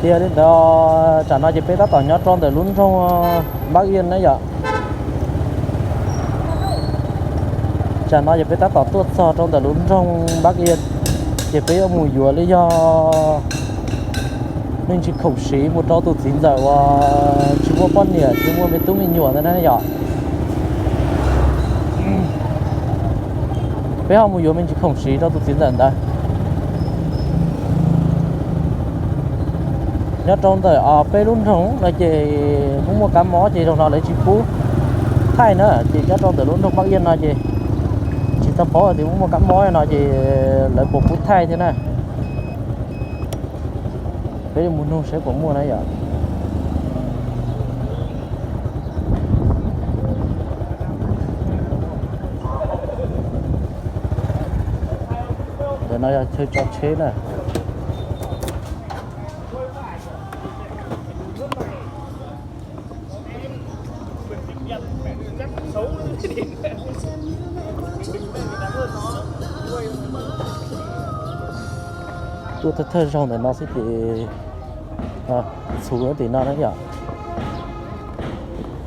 Yog li ntawd, tsam no ces peb tab tom nyob rau ntawm lub nroog Npab Iab na yom. Tsam no ces peb tab tom tuaj txog rau ntawm lub nroog Npab Iab, ces peb yuav mus yuav li yog me ntsis khoom siv mus rau tus txiv ntxawm uas tsis muaj poj niam tsis muaj me tub me nyuam ntawd na yom. Peb ho mus yuav me ntsis khoom siv rau tus txiv ntxawm ntawd. Nyob rau ntawm peb lub nroog no ces muaj muaj kab mob ces zaum no lawv tsis pub thaij na, ces nyob rau ntawm lub nroog Npab Iab no ces tsis tau paub tias muaj muaj kab mob no ces lawv puas pub thaij thiab na. Peb yuav mus nug saib puas muaj na yom. Ntawm no yog chaw tso tsheb na. Tuaj thawj thawj zaug ntawm no xwb ces txhuv tim no na yom.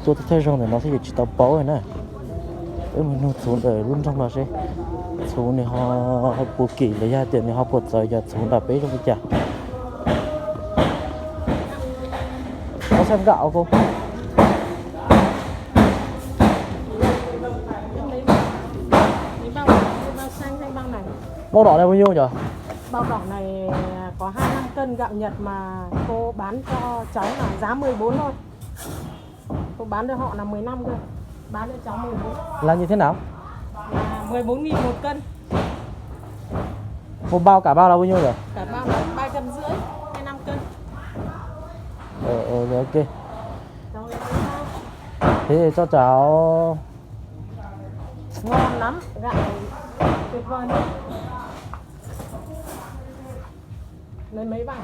Tuaj thawj thawj zaug ntawm no xwb ces tsis tau paub na. Peb mus nug txhuv ntawm lub nroog no seb txhuv nws ho puas kim los yog tias nws ho puas txawv cov txhuv nram peb zoo li cas. Có xem gạo không? Bao đỏ này bao nhiêu nhỉ? Bao đỏ này có hai lăm cân gạo Nhật mà cô bán cho cháu là giá mười bốn thôi. Cô bán cho họ là mười lăm cơ. Bán cho cháu mười bốn. Là như thế nào? Là mười bốn nghìn một cân. Một bao cả bao là bao nhiêu nhỉ? Cả bao là ba trăm rưỡi, hai lăm cân. Ờ, ờ, rồi, ok. Cháu lấy cái bao. Thế thì cho cháu. Ngon lắm, gạo tuyệt vời luôn. Lấy mấy bao?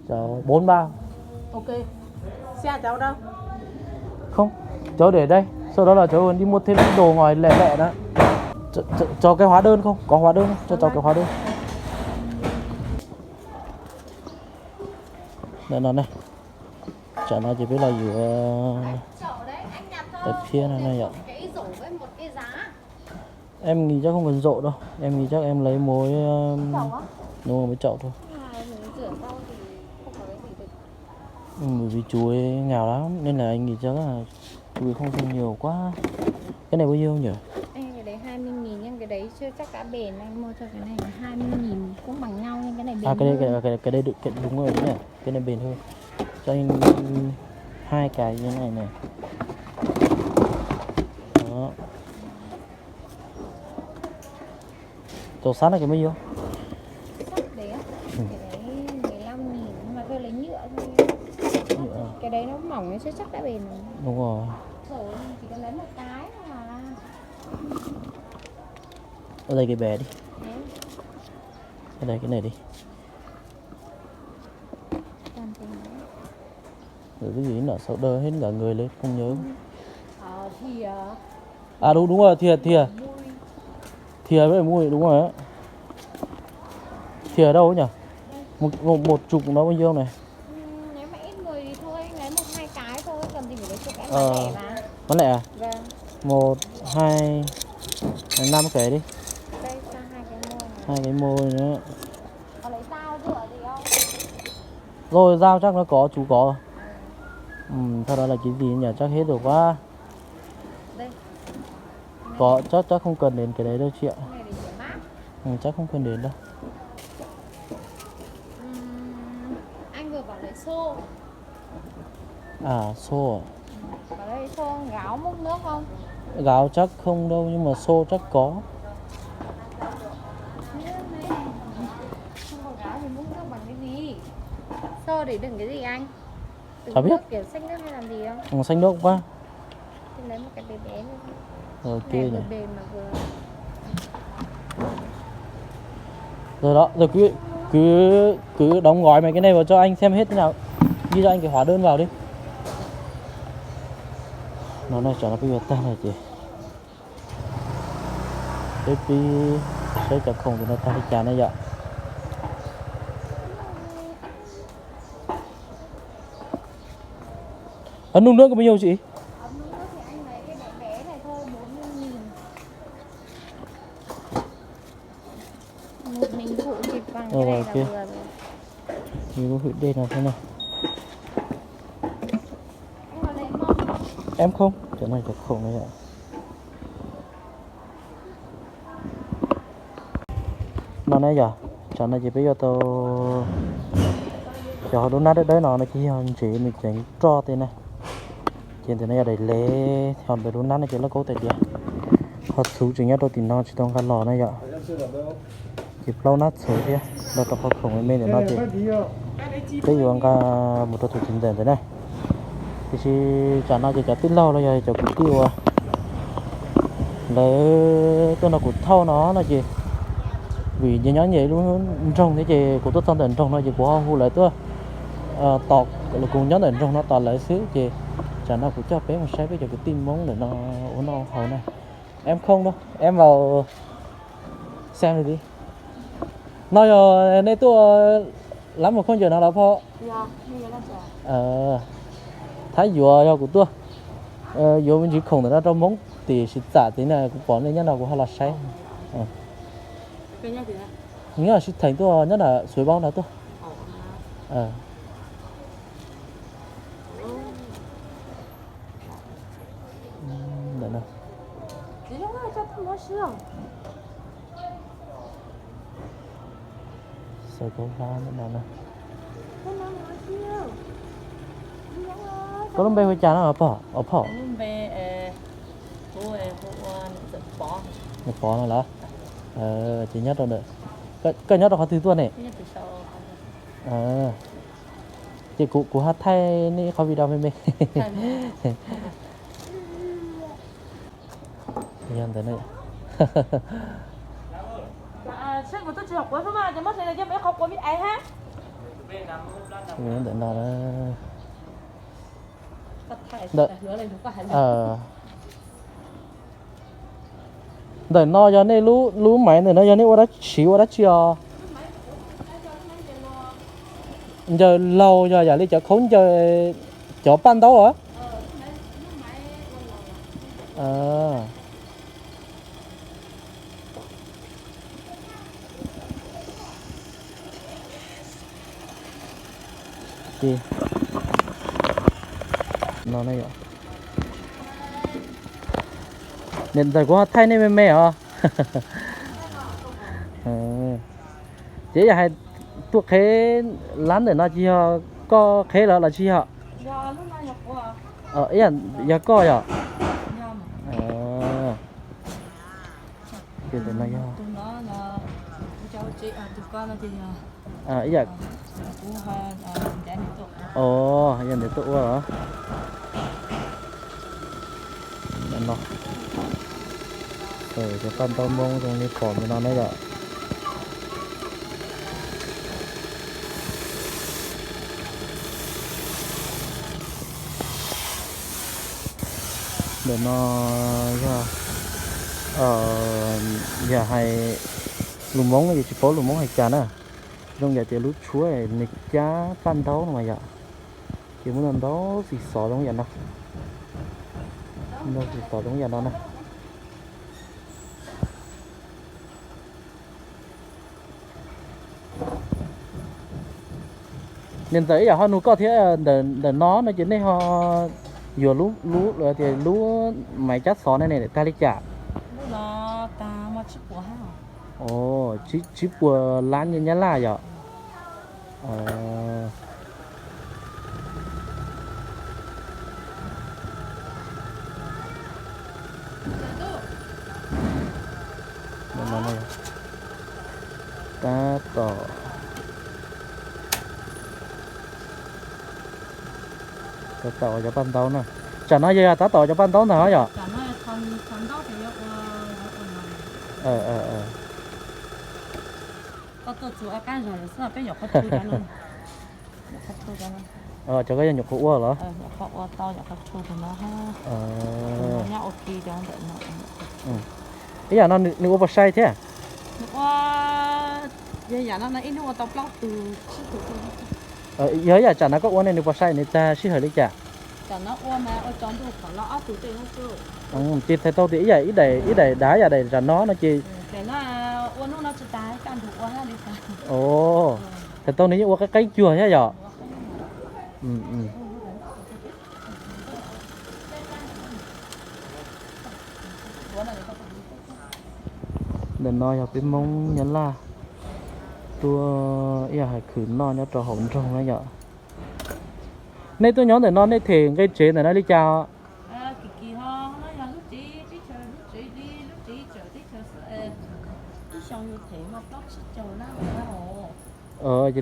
Cháu bốn bao. Ok. Xe cháu đâu? Không, cháu để đây. Sau đó là cháu đi mua thêm ít đồ ngoài lẻ lẻ đó. Cho, cho, cho cái hóa đơn không? Có hóa đơn không? Cho cháu cái hóa đơn. Đây, nó này. Chả nói chỉ biết làอยู่, ờ, tại phía này này ạ. Em nghĩ chắc không cần rổ đâu. Em nghĩ chắc em lấy một, um, đúng rồi, một chậu thôi. Ừ, bởi vì chuối nghèo lắm nên là anh nghĩ chắc là chuối không dùng nhiều quá. Cái này bao nhiêu nhỉ? Ê, cái đấy hai mươi nghìn nhưng cái đấy chưa chắc đã bền, anh mua cho cái này là hai mươi nghìn cũng bằng nhau nhưng cái này bền hơn. À, cái đây, cái, cái, cái đây được, cái đúng rồi nhỉ? Cái này bền hơn. Cho anh hai cái như này này. Đó. Tổ sắt này cái bao nhiêu? Sắt đấy á? Ừ. Cái đấy mười lăm nghìn nhưng mà thôi lấy nhựa thôi. Nhựa à? Cái đấy nó mỏng, nó chưa chắc đã bền. Đúng rồi. Thôi, chỉ cần lấy một cái thôi mà. Ở đây cái bé đi. Đấy. Ở đây cái này đi. Còn cái này. Rồi cái gì nọ sau đơ hết cả người lên không nhớ. Ờ, thì, ờ, À đúng, đúng rồi, thìa, thìa. Thìa với muôi, đúng rồi á. Thìa ở đâu nhỉ? Một, một, một chục nó bao nhiêu này? Ừ, nếu mà ít người thì thôi, anh lấy một hai cái thôi, cần gì phải lấy chục, em bán lẻ mà. Bán lẻ à? Vâng. Một, hai, năm cái đi. Đây, cho hai cái muôi này. Hai cái muôi nữa. Có lấy dao dựa gì không? Rồi, dao chắc nó có, chú có. Ừ, sau đó là cái gì nhỉ? Chắc hết rồi quá. Đây. Có, chắc, chắc không cần đến cái đấy đâu chị ạ. Cái này để rửa bát. Ừ, chắc không cần đến đâu. Ừm, anh vừa bảo lấy xô. À, xô à? Có lấy xô, gáo múc nước không? Gáo chắc không đâu, nhưng mà xô chắc có. Không có gáo thì múc nước bằng cái gì? Xô để đựng cái gì anh? Đựng nước kiểu xách nước hay làm gì không? Ừ, xách nước quá. Thì lấy một cái bể bé thôi. Ok nhỉ. Bể mà vừa. Rồi đó, rồi cứ, cứ, cứ đóng gói mấy cái này vào cho anh xem hết thế nào. Ghi cho anh cái hóa đơn vào đi. Nó này cho nó cứ tag này chị. Peb pib saib cov khoom ntawm no tag li cas na yom. Hnub nrog kuv me nyuam si. Một mình gụ thì bằng cái này là vừa rồi. Em không, cov no cov khoom no yom. No na yom, tsam no ces peb yuav tau cov ho lub hnab dawb dawb no, no ces yog ntsev nws ceev roj tej na. Ces ntawm no yog daim lev, ho ntawm lub hnab no ces lauj kaub tais diav. Qhov txhuv tseem nyob rau tim no tsis tau nqa los na yom. Ces plaub hnab txhuv thiab los rau qhov khoom me me ntawm no ces peb yuav nqa mus rau tus txiv ntawm ntawd na. Tiam sis tsam no ces cov tij laug los yog cov kwv tij uas lawv tuaj nrog kuv thauj no no ces vim nyob nyias ib lub nroog thiab ces kuv tuaj txog ntawm nroog no ces kuv ho hu lawv tuaj tos, kuv nyob ntawm nroog no tos lawv xwb ces tsam no kuv coj peb mus saib peb cov kwv tij Hmoob ntawm no ua noj haus na. Em không đâu, em vào xem rồi đi. No yog nej tuaj lab mus khooj ncawm no los phauj? Thab yuav yog kuv tuaj yuav me ntsis khoom ntawm no rau Hmoob tim siv txam tid na, kuv pom nej nyob no kuv ho los saib. Nyob sib theem tuaj nyob nram xuv baub no tuaj. Ntawm no. Xaws kauv hlab ntawm no na. Koj lub npe hu cas no pog, os phauj? Niam Pov no los? Ces nyob rau ntawm, koj nyob rau qhov twg tuaj ne? Ces kuv, kuv ho thaij nej ib qhov video me me. Yog ntawd na. Ntawm no na. Ntawm no yog nej lub, lub maiv ntawm no yog nej ua dab tsi, siv ua dab tsi os? Ncaws laug yog yam li cov khaub ncaws, cov paj ntaub los? Ces no, niam ntxawm kuv ho thaij nej me me os. Ces yog hais tuaj qheb lab ntawm no ces yog koj qheb los los tsis yog? Yog koj yom? Ces ntawm no yog, yog ntawd tuaj ua los? No, cov paj ntaub Hmoob zoo li pom ntawm no na yom. Ntawm no yog, yog hais lus Hmoob ces tsis paub lus Hmoob hais cas na. Zoo yam tias lub tshuab nws cab paj ntaub no mas yom. Ces muaj ntau ntau xim xov zoo yam no. Ntau xim xov zoo yam no na. Niam ntxawm ib yam ho nug koj thiab, ntawm no no ces nej ho yuav lub, lub, lub maiv cab xov ne tag li cas? Tsib puas lab nyab laj yom. Tab tom, tab tom ua cov paj ntaub na. Tsam no yog tab tom ua cov paj ntaub ntag yom. Cov koj yog nyuam qhuav ua los? Ib yam no nws ua puas sai thiab? Yog ib yam tsam no koj ua ne nws puas sai, nws tag sij hawm li cas? Tam no ua mas ua tsaus ntuj qhov los ob tug tej hauv tsuj. Ces txhais tau tias ib yam ib daim ib daim dav yam daim tam no no ces. Tam no ua hnub no tsis tas kaj ntug ua li. Txhais tau nws yeej ua qeeb qeeb cuag thiab yom. Ntawm no yog peb Hmoob Nyab Laj tuaj ib yam hais khwv noj nyob rau hauv nroog na yom. Nej tuaj nyob ntawm no nej them nqe tsev ntawm no li cas?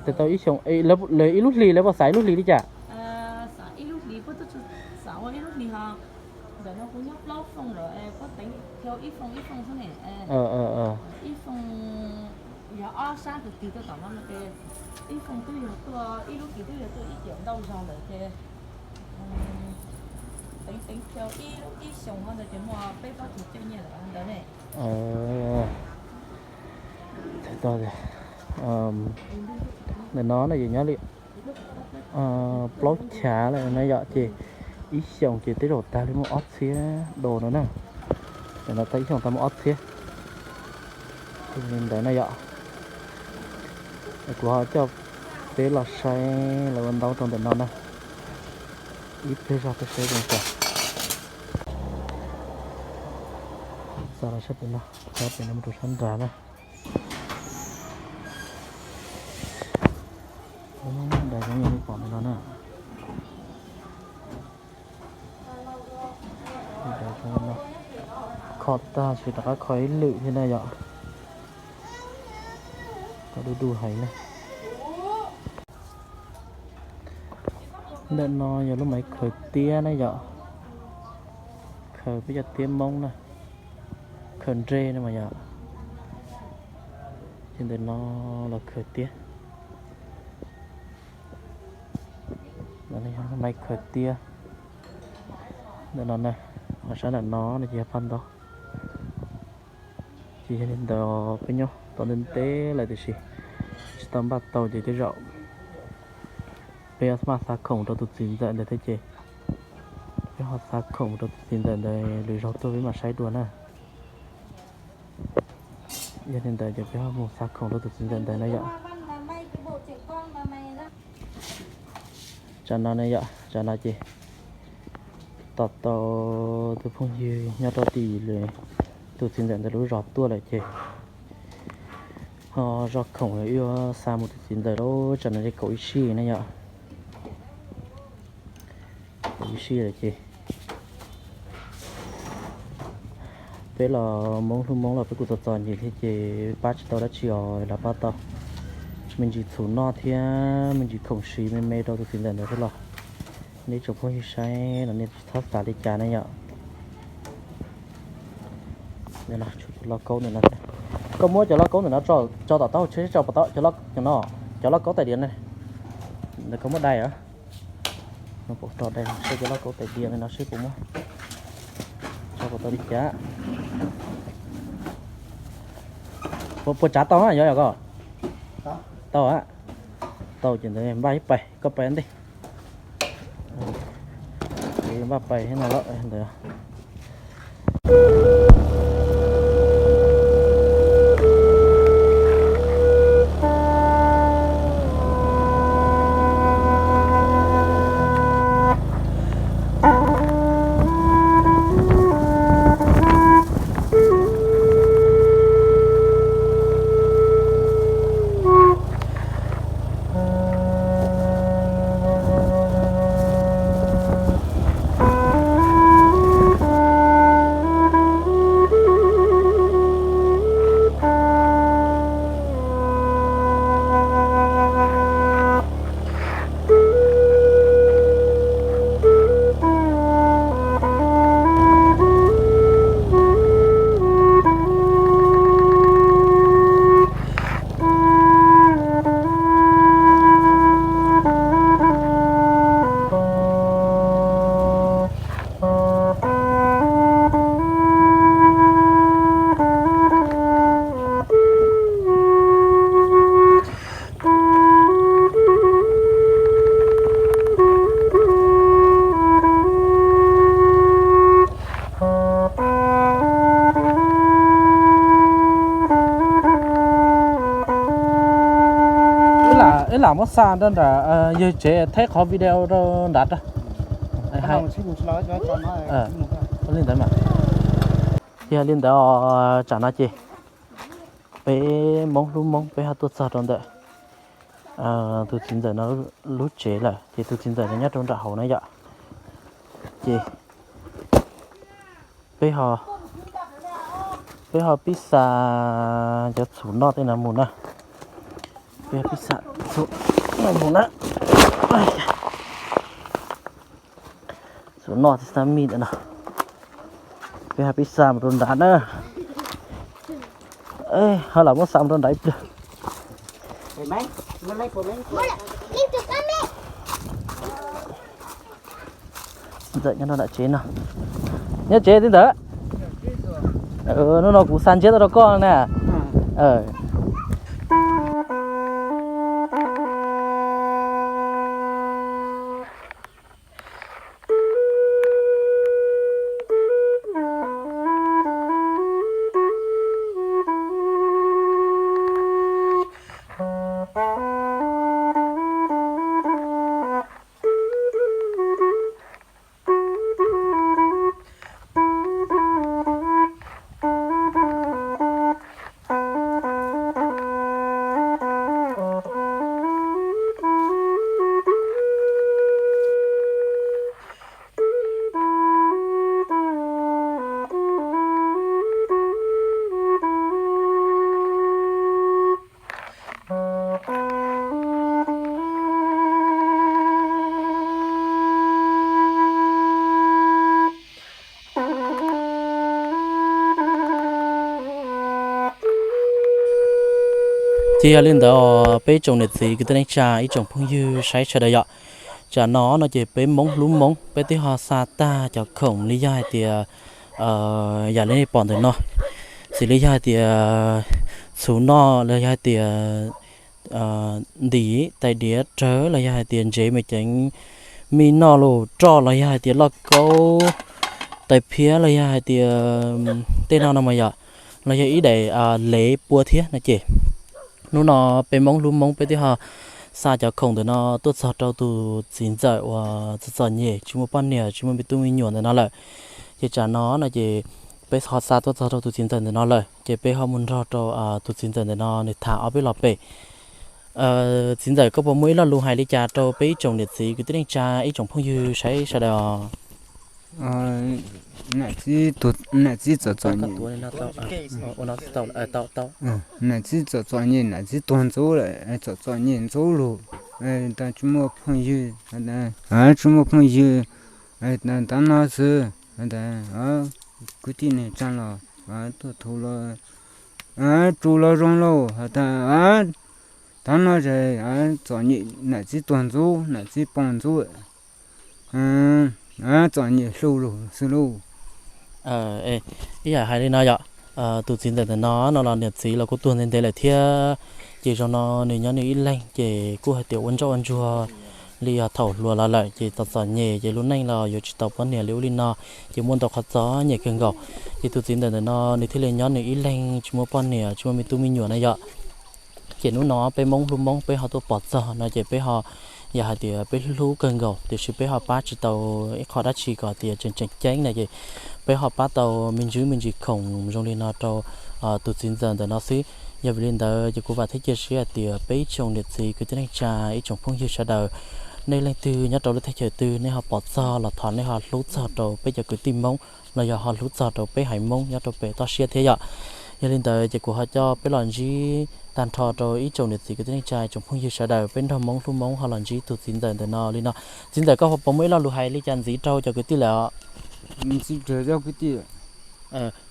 Ces tau ib xyoos, ib lub hlis lawv puas xav ib lub hlis li cas? Ntawm no na yus nyob li plaub chav lawm na yom, ces ib xyoos ces tej zaum tag li muaj ob txhiab dos no na. Ntawm no tag ib xyoos tag muaj ob txhiab. Li ntawd na yom. Kuv ho coj peb los saib lawv ua ntaub rau ntawm no na. Ib pliag zog peb saib zoo cas. Xa los saib pem no, pem no mus rau sab nrad na. Nrad zoo li pom ntawm no na. Kho tag ces rov qab kho ib lwm thiab na yom. Kho du du heev na. Ntawm no yog lub maiv khaws tiab na yom. Khaws peb cov tiab Hmoob na. Khaws nreg no mas yom. Ces ntawm no los khaws tiab. Lub maiv khaws tiab. Ntawm no na, ho sab ntawm no no ces yog phaj ntaub. Ces yog li ntawd peb nyob tau ntev ntev lawm tiam sis tsis tau npaj tau ces tej zaum peb maj xa khoom rau tus txiv ntxawm ntawd thiab ces peb ho xa khoom rau tus txiv ntxawm ntawd lwm zaug tuaj peb mam saib dua na. Yog li ntawd ces peb ho mus xa khoom rau tus txiv ntxawm ntawd na yom. Tsam no na yom, tsam no ces tos tau tus phooj ywg nyob rau tim lawv tus txiv ntxawm ntawd lub zos tuaj lawm ces ho zoj khoom wb yuav xa mus tus txiv ntxawm lub tsam no li kaum ib sij na yom. Kaum ib sij lawm ces peb los Hmoob hlub Hmoob los peb kuj txom txom nyem thiab ces pab tsis tau dab tsi os los pab tau. Me ntsis txhuv noj thiab me ntsis khoom siv me me rau tus txiv ntxawm ntawd xwb los nej tsoom phooj ywg saib los nej txhob xav li cas na yom. Tshuav cov lauj kaub ntawm no. Koj muab cov lauj kaub ntawm no tso tom taub hau tsheb, tso tom cov lauj kaub tais diav na. Ntawm koj muab dai os. No puas tso dai, seb cov lauj kaub tais diav no seb puas muab tso puas tau li cas. Puas tsav tau na, yog yog koj tau a. Tau ces ntawd npaj ib pais, koj pais ntej. Npaj pais thiab no lawm ntawd. Lam muab xa rau nram yawg tsev thaij qhov video rau nrad rau. Li ntawd mas. Yog li ntawd, tsam no ces peb Hmoob hlub Hmoob peb ho tuaj txog rau ntawm tus txiv ntxawm no lub tsev lawm, ces tus txiv ntxawm no nyob rau nram hauv na yom. Ces peb ho, peb ho pib xa cov txhuv noj tej no mus na. Peb pib xa txhuv noj mus na. Txhuv noj thiab xab mij ntawm no, peb ho pib xa mus rau nrad na. Ho lam muab xa mus rau nrad ib pliag. Ntxawm nyob rau nram tsev no. Nyob tsev txiv ntxawm. Hnub no kuv xa ntsiab tuaj rau koj na. Ces yog li ntawd peb ib tsoom niam txiv kwv tij neej tsa ib tsoom phooj ywg saib sawv daws yom. Tsam no no ces peb Hmoob hlub Hmoob peb twb ho xa tag cov khoom li yog hais tias yam li nej pom ntawm no, xws li yog hais tias txhuv noj los yog hais tias ntim tais diav rawv los yog hais tias ntsev me ceev mij noj los roj los yog hais tias lauj kaub tais phiab los yog hais tias tej no no mas yom, los yog ib daim lev pua thiab no ces hnub no peb Hmoob hlub Hmoob peb twb ho xa cov khoom ntawm no tuaj txog rau tus txiv ntxawm uas txom txom nyem tsis muaj poj niam tsis muaj me tub me nyuam ntawm no lawm. Ces tsam no no ces peb ho xa tuaj txog rau tus txiv ntxawm ntawm no lawm ces peb ho mus nrog rau tus txiv ntxawm ntawm no nws tham ob peb lo pem. Txiv ntxawm, koj puas muaj ib lo lus hais li cas rau peb ib tsoom niam txiv kwv tij neej tsa ib tsoom phooj ywg saib sawv daws? Niam txiv txom txom nyem, niam txiv txom txom nyem, niam txiv tuag ntxub lawm, txom txom nyem ntxub lug, tsis muaj phooj ywg, tsis muaj phooj ywg, tav no xwb, kwv tij neej tsa los tuaj thov los, tsuas los zoo lauj, has tas tav no es txom nyem, niam txiv tuag ntxub, niam txiv poob ntxub, txom nyem hlo lug xwb lauj. Ib yam hais li no yom, tus txiv ntxawm ntawm no no los niam txiv los kuj tuag ntev ntev lawm thiab, ces zaum no nws nyob nws ib leeg ces kuj hais tias ua ntsoj ua ntsuag li yog thaum hluas los lawm ces txom txom nyem ces lub neej los yuav tsis tau poj niam li ub li no, ces muaj ntau qhov txom nyem kawg nkaus. Ces tus txiv ntxawm ntawm no nws thiaj li nyob nws ib leeg tsis muaj poj niam tsis muaj me tub me nyuam na yom. Ces hnub no peb Hmoob hlub Hmoob peb ho tuaj pom txog no ces peb ho yog hais tias peb hlub kawg nkaus tiam sis peb ho pab tsis tau ib qho dab tsi kom tias tseem tseem ceeb na ces peb ho pab tau me ntsis me ntsis khoom zoo li no rau tus txiv ntxawm ntawm no xwb. Yog vim li ntawd ces kuv vam thiab cia siab hais tias peb ib tsoom niam txiv kwv tij neej tsa ib tsoom phooj ywg sawv daws, nej leej twg nyob rau lub teb chaws twg nej ho pom txog los thov nej ho hlub txog rau peb cov kwv tij Hmoob los yog ho hlub txog rau peb haiv Hmoob nyob rau pem toj siab thiab yom. Yog li ntawd ces kuv ho coj peb los ntsib tag nrho rau ib tsoom niam txiv kwv tij neej tsa ib tsoom phooj ywg sawv daws peb nrog Hmoob hlub Hmoob ho los ntsib tus txiv ntxawm ntawm no li no. Txiv ntxawm, koj puas muaj ib lo lus hais li cas ntxiv rau cov kwv tij lawm?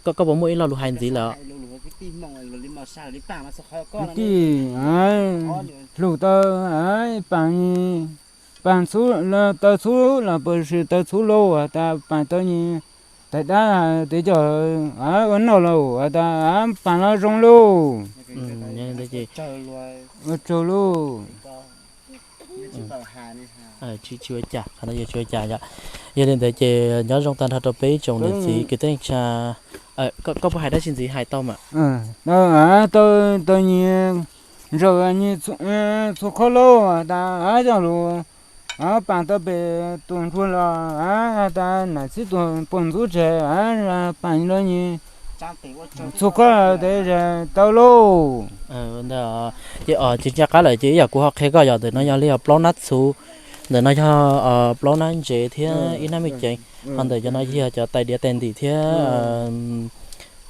Koj puas muaj ib lo lus hais ntxiv lawm? Kwv tij hlub tau, paab, paab txhub, tau txhub los puas sis tau txhub lauj, has tas paab tau nyias tais dab tes coj ua noj lauj, has tas paab los zoo lauj, ua tsaug lauj. Tsis ua cas, qhov no yog tsis ua cas yom. Yog li ntawd ces nyob zoo tag nrho rau peb ib tsoom niam txiv kwv tij neej tsa. Koj puas hais dab tsi ntxiv hais tau mas? Tau, tau nyias Zaum nyis txhua qhov lauj, tas coj lus paas tau pem tus ntsuag los, tas nam txhib tus pog ntxub tseg, paas lawv nyis txhua qhov tes tau lauj. Ces cia qab lawm ces ib yam kuv ho qhia koj yog ntawm no yog li yog plaub nab txhuv, ntawm no yog plaub nab ntsev thiab ib nab me ceev. Ho ntawm cov no yog cov tais diav tais ntim thiab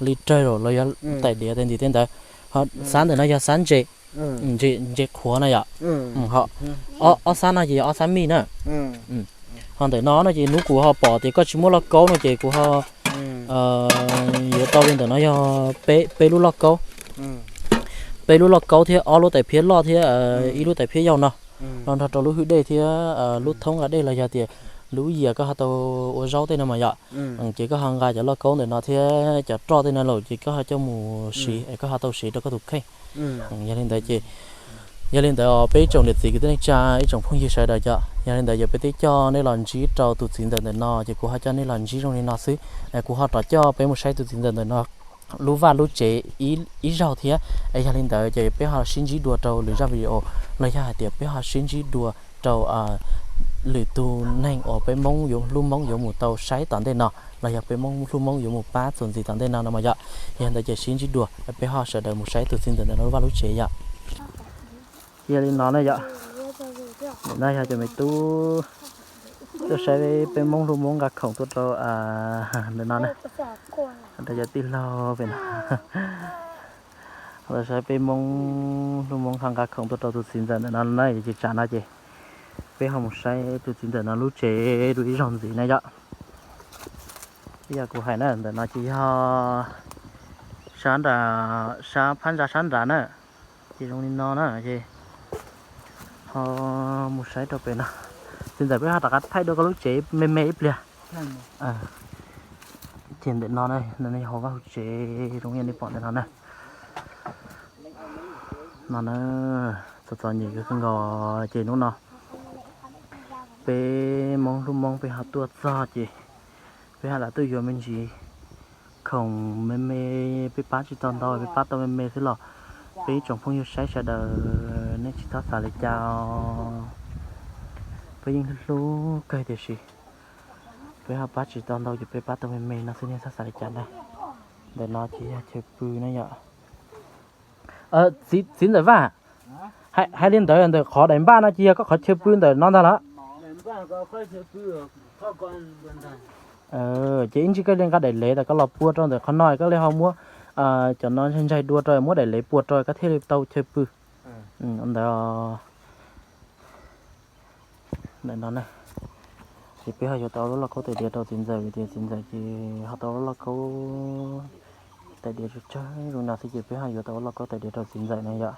li rawg los yog tais diav tais ntim tej ntawd. Ho xab ntawm no yog xab ntse, ntse qhuav na yom. Ob xab no ces yog ob xab mij na. Ho ntawm no no ces hnub kuv ho pom tias koj tsis muaj lauj kaub no ces kuv ho yuav tau li ntawm no yog peb lub lauj kaub, peb lub lauj kaub thiab ob lub tais phiab loj thiab ib lub tais phiab yaug no, los nrog rau lub hwj dej thiab lub thoob nqa dej los yog tias lub yias koj ho tau ua zaub tej no mas yom. Ces koj ho nqa cov lauj kaub ntawm no thiab cov roj tej no lawm ces koj ho coj mus siv es koj ho tau siv rau koj tus kheej. Yog li ntawd ces, yog li ntawd peb ib tsoom niam txiv kwv tij neej tsa ib tsoom phooj ywg sawv daws cov, yog li ntawd yog peb twb coj nej los ntsib rau tus txiv ntxawm ntawm no ces kuv ho coj nej los ntsib zoo li no xwb. Kuv ho rov coj peb mus saib tus txiv ntxawm ntawm no lub vaj lub tsev ib zaug thiab. Es yog li ntawd ces peb ho sib ntsib dua rau lwm zaj video, los yog hais tias peb ho sib ntsib dua rau lwm tus neeg uas peb Hmoob yuav hlub Hmoob yuav mus tau saib tom ntej no, los yog peb Hmoob hlub Hmoob yuav mus pab txuas ntxiv tom ntej no no mas yom. Yog li ntawd ces sib ntsib dua, peb ho sawv daws mus saib tus txiv ntxawm ntawm no lub vaj lub tsev yom. Yog li no na yom, ntawm no yog cov me tub tuaj saib peb Hmoob hlub Hmoob nqa khoom tuaj rau ntawm no na, rau cov tij laug pem no. Tuaj saib peb Hmoob hlub Hmoob ho nqa khoom tuaj rau tus txiv ntxawm ntawm no na, ces tsam no ces peb ho mus saib tus txiv ntxawm no lub tsev dua ib zaug ntxiv na yom. Ib yam kuv hais na, ntawm no ces yog sab nram, sab phab ntsa sab nrad na, ces zoo li no na ces ho mus saib rau pem no. Txiv ntxawm peb ho rov qab thaij dua koj lub tsev me me ib pliag. Ces ntawm no, no yog hauv vaj hauv tsev zoo li nej pom ntawm no na. No na, txom txom nyem kawg nkaus ces hnub no peb Hmoob hlub Hmoob peb ho tuaj txog ces peb ho lam tuaj yuav me ntsis khoom me me, peb pab tsis tau ntau, peb pab tau me me xwb los peb ib tsoom phooj ywg saib sawv daws nej tsis txhob xav li cas, peb yeej hlub hlub kawg tiam sis peb ho pab tsis tau ntau ces peb pab tau me me no xwb nej txhob xav li cas na. Ntawm no ces yog chaw pw na yom. Txiv ntxawm Vaj, hais li ntawd ntawm qhov daim npaj no ces yog koj qhov chaw pw ntawm no ntag los? Ces ib ntsis koj li nqa daim lev tas koj los pua rau ntawm qhov no, koj li ho muab cov no ntsaig ntsaig dua rau muab daim lev pua rau koj thiaj li tau chaw pw. Ntawm no na, ces peb ho yuav tau lub lauj kaub tais diav rau txiv ntxawm vim tias txiv ntxawm ces ho tau lub lauj kaub tais diav tsawg tsawg zoo no xwb ces peb ho yuav tau lub lauj kaub tais diav rau txiv ntxawm na yom.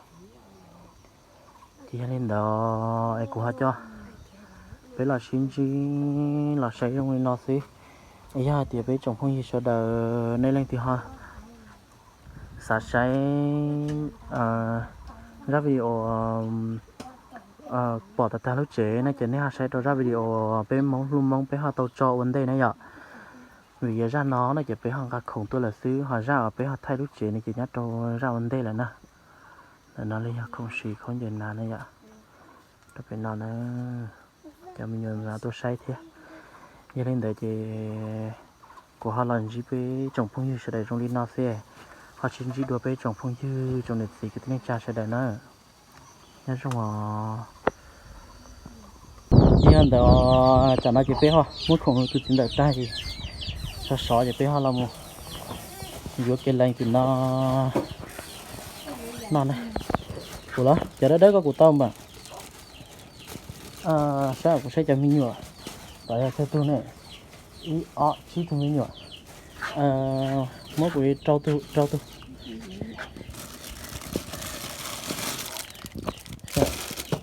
Ces yog li ntawd es kuv ho coj peb los sib ntsib los saib zoo li no xwb. Yog hais tias peb tsoom phooj ywg sawv daws nej leej twg ho xav saib zaj video pom tag tag lub tsev no ces nej ho saib rau zaj video peb Hmoob hlub Hmoob peb ho tau tso ua ntej na yom. Vim yog zaj no no ces peb ho nqa khoom tuaj lawm xwb, ho zaj uas peb ho thaij lub tsev no ces nyob rau zaj ua ntej lawm na. Ntawm no li yog khoom siv khaub ncaws nas na yom. Rau pem no na, cov me nyuam no tuaj saib thiab. Yog li ntawd ces kuv ho los ntsib peb tsoom phooj ywg sawv daws zoo li no xwb, ho sib ntsib dua peb tsoom phooj ywg tsoom niam txiv kwv tij neej tsa sawv daws na. Nyob zoo os. Yog ntawd tsam no ces peb ho muab khoom tus txiv ntxawm tag ces sov sov ces peb ho los mus yuav kev lees tim no. No na, kuv los cov dawb dawb koj kuv tau npam. Saib kuv saib cov me nyuam, tod yog tsawg tug ne? Ib ob tsib tug me nyuam. Muab kuv rau tug, rau tug.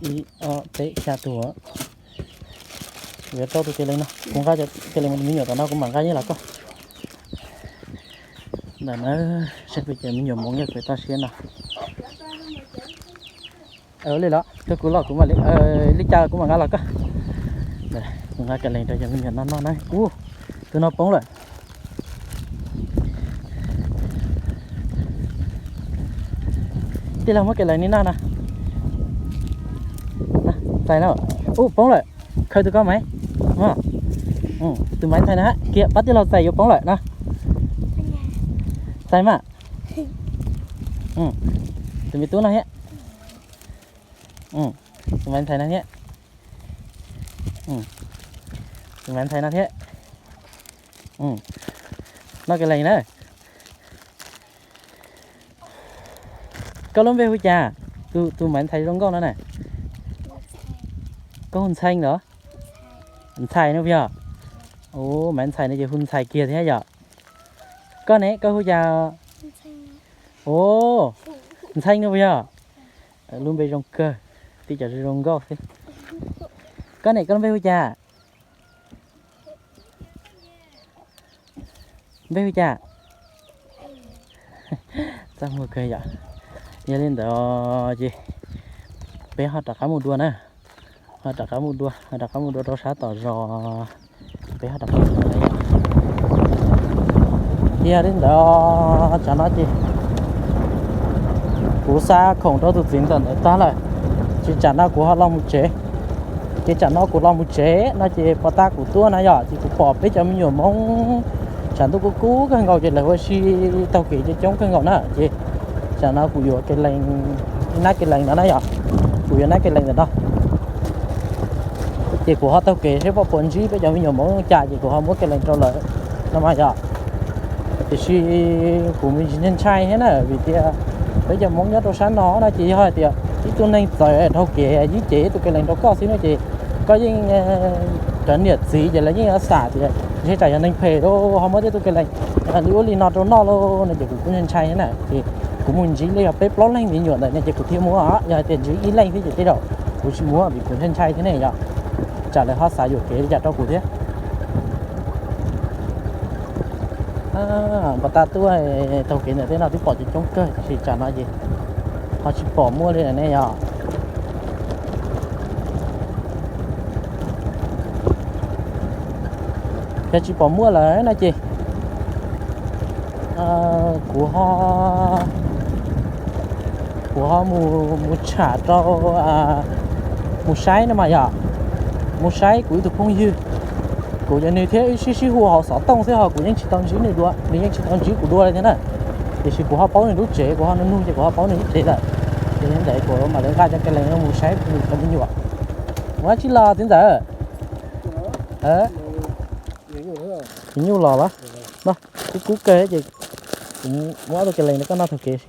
Ib ob peb xya tug. Kuv yuav rau tug kev lees no, kuv nqa cov kev lees me nyuam tom no kuv mam nqa nyiaj los koj. Ntawm na, saib peb cov me nyuam hmoov nyiaj kuv toj siab no. Li los rau kuv los kuv mam li, li cas kuv mam nqa los koj. Kuv nqa kev lees rau cov me nyuam no noj na. Ub, tus no poob lawm. Tij laug muab kev lees ni noj na. Txais no. Ub, poob lawm. Khaws tus koj maiv. Tus maiv ntxhais no hab, kiag pab tij laug txais yuav poob lawm no. Txais mas. Tus me tub no thiab. Tus maiv ntxhais no thiab. Tus maiv ntxhais no thiab. Noj kis lees na. Koj lub npe hu cas? Tus maiv ntxhais zoo nkauj no na. Koj hu Ntxhee los? Ntxhais no puas yog? Ub, maiv ntxhais no ces hu Ntxhais kiag thiab yom. Koj ne, koj hu cas? Ub, Ntxhee no puas yog? Lub npe zoo kawg, tib co zoo nkauj xwb. Koj ne, koj lub npe hu cas? Npe hu cas? Txaj muag kawg yom. Yog li ntawd ces peb ho rov qab mus dua na. Ho rov qab mus dua, ho rov qab mus dua rau sab tom zos. Peb ho rov qab mus dua na yom. Yog li ntawd tsam no ces kuv xa khoom rau tus txiv ntxawm ntawd tag lawm, ces tsam no kuv ho los mus tsev. Ces tsam no kuv los mus tsev no ces puas tas kuv tuaj na yom, ces kuv pom peb cov me nyuam Hmoob tshav ntuj kub kub kawg nkaus ces lawv ua si taug kev coob coob kawg nkaus na. Ces tsam no kuv yuav kis lees, nab kis lees no na yom, kuv yuav nab kis lees ntawm no. Ces kuv ho taug kev seb pom puas ntsib peb cov me nyuam Hmoob cas ces kuv ho muab kis lees rau lawv no mas yom. Tiam sis kuv me ntsis ntshai ntshai thiab na, vim tias peb cov Hmoob nyob rau sab no no ces yog hais tias ib tug neeg txawv dhau kev ib cev ib tug kis lees rau koj xwb no ces koj yeej, cov niam txiv ces lawv yeej yuav xam tias ntshe tsam yog neeg phem lawm ho muab tej tug kis lees li ub li no rau noj lauj no ces kuv kuj ntshai ntshai thiab na. Ces kuv mus ntsib li yog peb plaub leeg me nyuam ntawm no ces kuv thiaj muab, yog hais tias ntsib ib leeg xwb ces tej zaum kuv tsis muab vim kuv ntshai ntshai thiab ne yom. Tsam lawv ho xav yuam kev li cas rau kuv thiab. Npam tas tuaj taug kev ntawm tej no twb pom coob coob kawg tiam sis tsam no ces ho tsis pom muaj li lawm ne yom. Yog tsis pom muaj lawm no ces kuv ho, kuv ho mus tsham rau, mus saib no mas yom. Mus saib kuv ib tug phooj ywg, kuv cov nws thiab wb sib sib hu hauv xov tooj xwb ho kuv yeej tsis tau ntsib nws dua, nws yeej tsis tau ntsib kuv dua li thiab na. Tiam sis kuv ho paub nws lub tsev, kuv ho nug nug ces kuv ho paub nws lub tsev lawm. Ces li ntawd kuv mam li nqa cov kis lees no mus saib nws cov me nyuam. Ua tsi los txiv ntxawm? Tsis nyuj los los? No, kub kub kawg ces kuv muab ob tug kis lees no koj noj taug kev.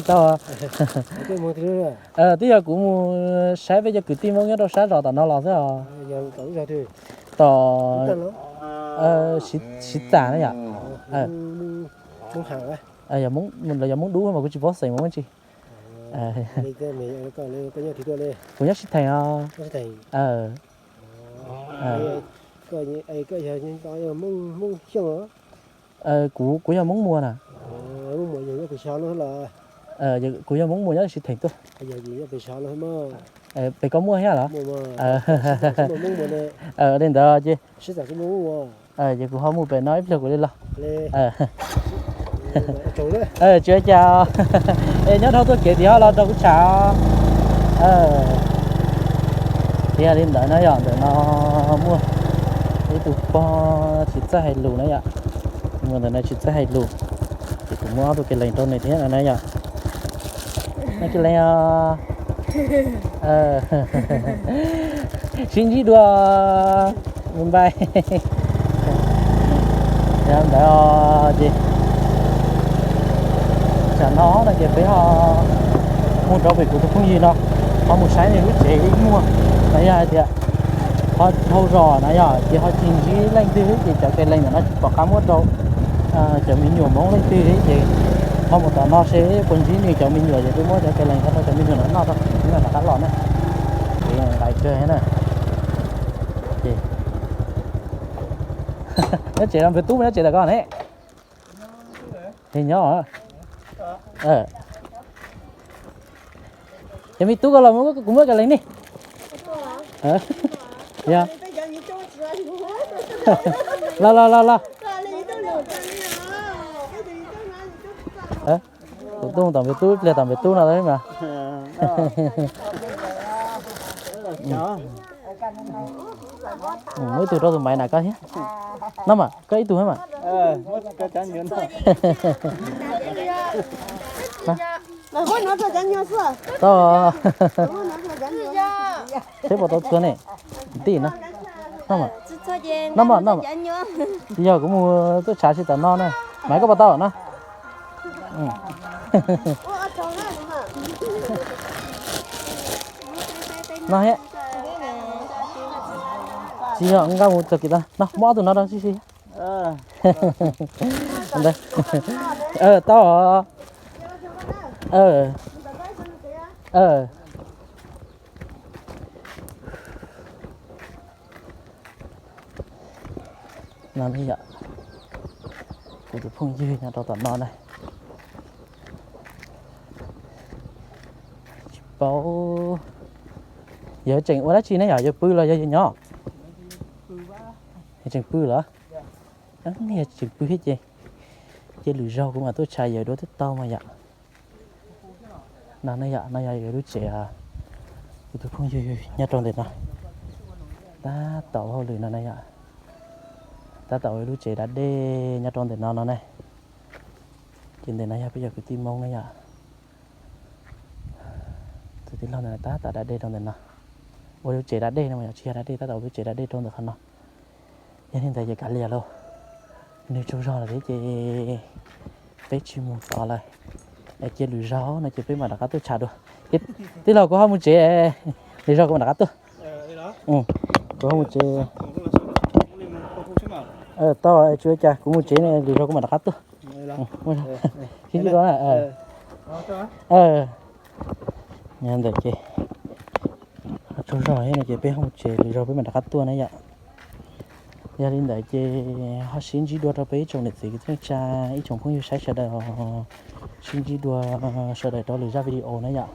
Tau. Twb yog kuv mus saib peb cov kwv tij Hmoob nyob rau sab zos tom no los xwb os. Tom Siv Txam na yom. Los yog Hmoob Dub mas kuv tsis paub xeem Hmoob tsi. Kuv nyob Sib Theem os. Kuv, kuv yog Hmoob Muas na. Kuv yog Hmoob Muas nyob Sib Theem tuaj. Pem koj muaj thiab los? Li ntawd ces, ces kuv ho mus pem no ib pliag kuv li los. Tsis ua cas, es nyob dhau tuaj kev tim ho los nrog kuv tsham. Thiab li ntawd na yom, ntawm no muaj ib tug pog tsis txawj hais lus na yom. Mus ntawm no tsis txawj hais lus, ces kuv muab ob tug kis lees rau nws thiab no na yom. Noj kis lees os. Sib ntsib dua, npaj. Yog ntawd ces tsam no no ces peb ho mus rau pem kuv tus phooj ywg no, ho mus saib nws lub tsev ib muag. Los yog hais tias ho dhau zos na yom, ces ho tsis ntsib leej twg ces cov kis lees ntawm no tsis pom qab muab rau cov me nyuam Hmoob leej twg li ces ho mus tom no seb puas ntsib nws cov me nyuam ces peb muab cov kis lees no rau cov me nyuam no noj rau, rov qab los na. Nqaim kawg na. Nyob tsev los npawg Tub, nyob tsev tom koj ne? Nyob. Ces me tub, koj los kuv muab kis lees ni. Los los los los. Kuv tuaj tom npawg Tub, pliag tom npawg Tub no mas. Muab ib tug rau tus maiv na koj thiab. No mas koj ib tug thiab mas. Tau. Seb puas tau txhua ne. Ntij no. No mas, no mas, no mas. Tsis yog, kuv mus tuaj tshav tsis tom no na. Maiv, koj puas tau na? No thiab. Tsis yog, nqa mus txog kis tau no, muab ob tug no rau sib si. Tau. No ne yom, kuv tus phooj ywg nyob rau tom no na. Tsis paub yog tseem ua dab tsi ne yom, yog pw los yog nyob? Yog tseem pw los? Yog tseem pw thiab ces, ces lwm zaug kuv mam tuaj tshav yawm dua twb tau mas yom. No ne yom, no yog yawg lub tsev, kuv tus phooj ywg nyob rau ntawm no. Tab tom ua hauj lwm no na yom. Tab tom ua lub tsev da dej nyob rau ntawm no no ne. Ces ntawm no yog peb cov kwv tij Hmoob na yom. Tus tij laug ntawm no tab tom da dej rau ntawm no. Ua lub tsev da dej no mas yom, tsis yog da dej, tab tom ua lub tsev da dej rau ntawm qhov no. Yog li ntawd ces kav liam lauj, nws tsaug zog lawm thiab ces peb tsis mus tod lawm. Es cia lwm zaug no ces peb mam rov qab tuaj tshav dua. Tij laug, kuv ho mus tsev, lwm zaug kuv mam rov qab tuaj. Kuv ho mus tsev. Tau, tsis ua cas, kuv mus tsev, lwm zaug kuv mam rov qab tuaj. Sib ntsib dua. Ntawd ces tsaug zog thiab no ces peb ho mus tsev, lwm zaug peb mam rov qab tuaj na yom. Yog li ntawd ces ho sib ntsib dua rau peb ib tsoom niam txiv kwv tij neej tsa, ib tsoom phooj ywg saib sawv daws, sib ntsib dua sawv daws rau lwm zaj video na yom.